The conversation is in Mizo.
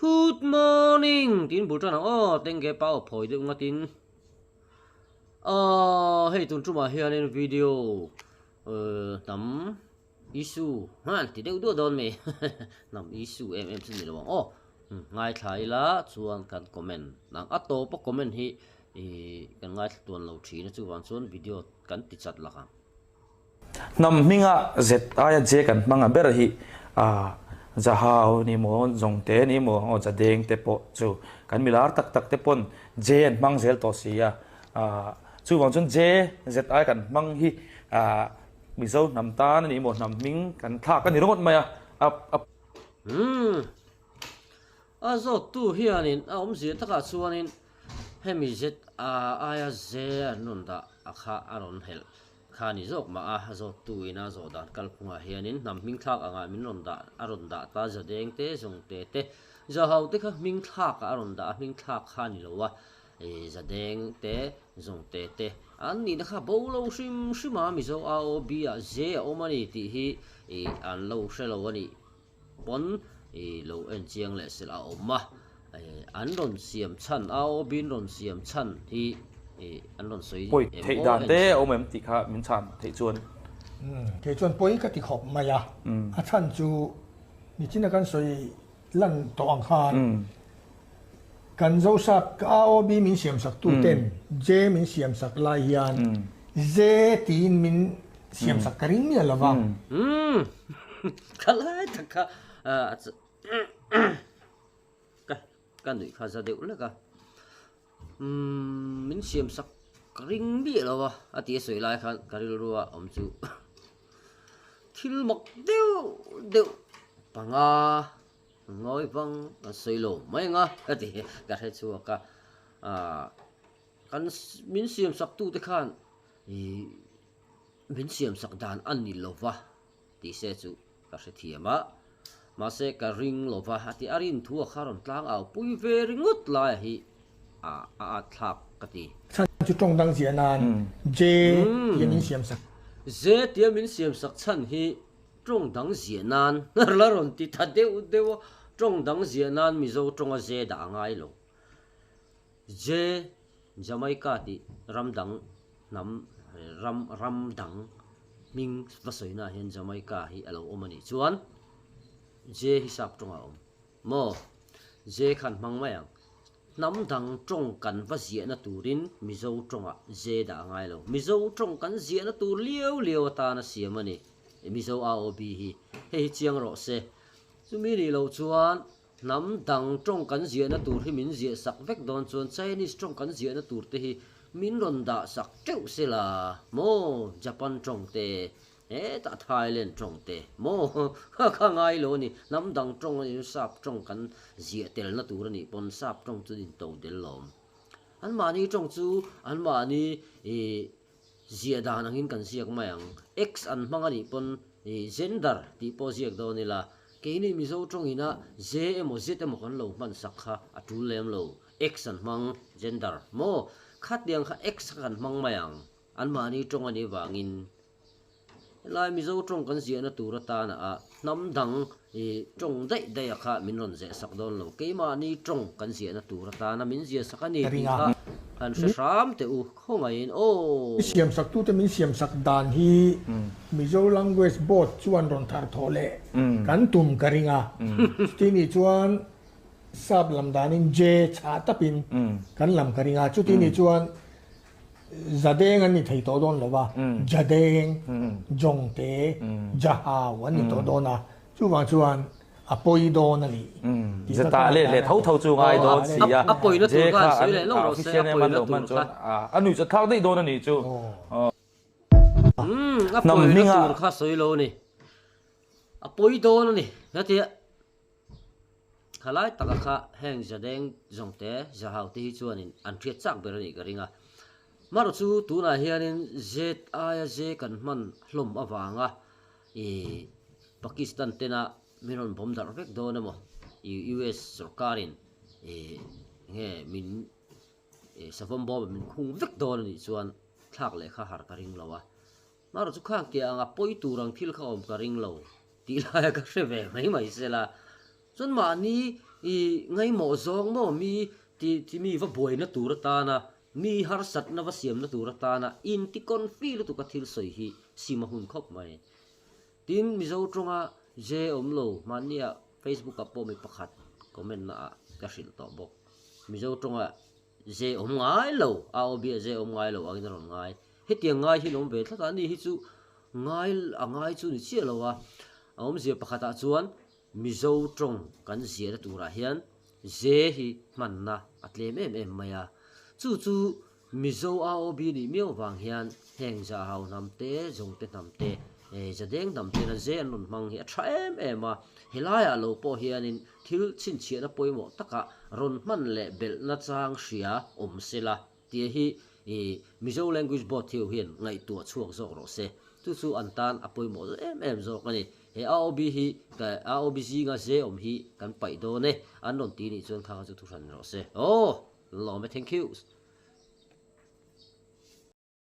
Good morning tiin bul tan ang aw tengge pa aw phawi deuh ngatin aw hei tun tumah hianin video hnam issue han ti deuh duah dawn mai hnam issue em em chu ni lo ang aw ngaithla ila chuan kan comment ang a tawpa comment hi ih kan ngaithla tuan lo thin a chuvang chuan video kan ti chat lak ang. Hnam hminga Z aia J kan hmang a ber hi Zahau ni maw, Zawngte ni maw, aw Zadeng te pawh chu kan milar tak tak te pawn J an hmang zel tawh si a. Chuvang chuan J, Z aia kan hmang hi Mizo hnam tan a ni maw, hnam hming kan thlak a ni ringawt mai a. Umm. A zawttu hianin a awmzia takah chuanin hemi Z aia J an rawn dah a kha a rawn helh. Kha ni zawk mah a, a zawttu ina zawh dan kalphungah hianin hnam hming thlak angah min rawn dah, a rawn dah ta Zadeng te, Zawngte te, Zahau te kha hming thlakah a rawn dah a, hming thlak kha ni lo a, Zadeng te, Zawngte te an nihna kha bo lo hrim hrim a, Mizo AOB ah Ze a awm a ni tih hi an lo hre lo a nih. Pawn i lo en chiang leh sel a awm a, an rawn siam chhan, AOB in rawn siam chhan hi an rawn sawi Pawi theih dan te a awm em tih kha min chhan theih chuan. Kei chuan pawi ka ti khawp mai a, a chhan chu nichina kan sawi lan tawh ang khan kan Zosap ka AOB min siam sak tu ten J min siam sak lai hian J tiin min siam sak ka ring miah lo va. Ka lai tak kha ka ka nuih kha za deuh lek a umm min siam sak ka ring miah lo a a ti a sawi lai khan ka rilru a awm chu thil mak deuh deuh panga ngawi vang an sawi lo mai ang a ka ti ka hre chhuak a ah kan min siam sak tute khan ih min siam sak dan a ni lo va. Tih se chu ka hrethiam a, mahse ka ring lo va, a ti a rin thu a kha rawn tlang au pui ve ringawt lai hi a a at thlak ka ti. Chhan chu tawng dang ziah nan J tia min siam sak. J tia min siam sak chhan hi tawng dang ziah nan la rawn ti ta deuh deuh a, tawng dang ziah nan Mizo tawnga J dah a ngai lo. J Jamaica tih ram dang hnam ram ram dang hming va sawina ah hian Jamaica hi a lo awm a nih chuan J hi sap tawngah a awm maw? J khan hmang mai ang. Hnam dang tawng kan va ziahna turin Mizo tawngah J dah a ngai lo. Mizo tawng kan ziahna tur liau liau atana siam a ni. Mizo AOB hi hei hi chiang rawh se. Chumi nih loh chuan Hnam dang tawng kan ziahna tur hi min ziah sak vek dawn chuan Chinese tawng kan ziahna tur te hi min rawn dah sak teuh se la maw Japan tawng te hetah Thailand tawng te maw kha kha ngai lo a ni hnam dang tawng a ni sap tawng kan ziah telna tur a nih pawn sap tawng chu in to del lawm anmahni tawng chu anmahni ih ziah dan angin kan ziak mai ang. X an hmang a nih pawn ih gender tih pawh ziak dawn ila, keini Mizo tawngina J emaw Z emaw kan lo hman sak kha a tul lem lo. X an hmang gender maw? Khatiang kha X kha kan hmang mai ang. Anmahni tawng a nih vangin Helai Mizo tawng kan ziahna tur atana a hnam dang ih tawng daih daih a kha min rawn zeh sak dawn lo. Keimahni tawng kan ziahna tur atana min ziah sak a ni tih kha han hre hram teh u khawngaihin aw. I siam sak tute min siam sak dan hi Mizo Language Board chuan rawn thar thawh leh kan tum ka ring a. Chuti nih chuan sap lam danin J chhah tapin kan lam ka ring a. Chuti nih chuan Zadeng an ni thei tawh dawn lo va, Jadeng, Jawngte, Jahau an ni tawh dawn a, chuvang chuan a pawi dawn a ni. Zeta leh leh tho tho chu ngai dawn si a, a pawina tur kha an sawi leh lawk rawh se, a pawina tur kha. A nuih chu thlak daih dawn a nih chu. A pawina tur kha sawi lo a ni. A pawi dawn a ni. Hetia. Khalai taka kha heng Zadeng zawngte Zahau te hi chuanin an hriat chak ber a nih ka ring a. Marawh chu tunah hianin Z aia J kan hman hlawm avanga ih Pakistan tena min rawn bawm darh vek dawn emaw ih US sorkarin ih nge min ih savawm bawm min khung vek dawn a nih chuan thlak leh kha har ka ring lo a. Marawh chu khang tia anga pawi tur ang thil kha awm ka ring lo tih laia ka hre ve mai mai se la. Chuan mahni i ngaihmawh zawng maw mi ti ti mi va buaina tur atana mi harsatna va siamna tur atana inti confi lutuk a thil sawi hi sim a hun khawp mai. Tin, Mizo tawnga je awm lo mahnia Facebook ah pawh mi pakhat comment na ah ka hrilh tawh bawk. Mizo tawnga je awm ngai lo, a aw bia je awm ngai lo angin a rawn ngai. Hetiang ngai hi an awm ve tlat a, ani hi chu ngai a ngai chu ni chiah lo a, a awmzia pakhatah chuan Mizo tawng kan ziahna turah hian je hi hmanna a tlem em em mai a, chu chu Mizo AOB nih miau vang hian heng Zahau hnam te, Zawngte hnam te, Zadeng hnam tena ze an rawn hmang hi a tha em em a. Helaiah lo pawh hianin thil chhinchhiahna pawimawh takah rawn hman leh belhna chang hria awm se la tia hi Mizo Language Board theu hian ngaihtuah chhuak zawk rawh se. Chu chu an tan a pawimawh em em zawk a ni. He AOB hi AOB zinga ze awm hi kan paih dawn e an rawn ti nih chuan kha kha chu thuhran rawh se. Aw! Lawm e thank you.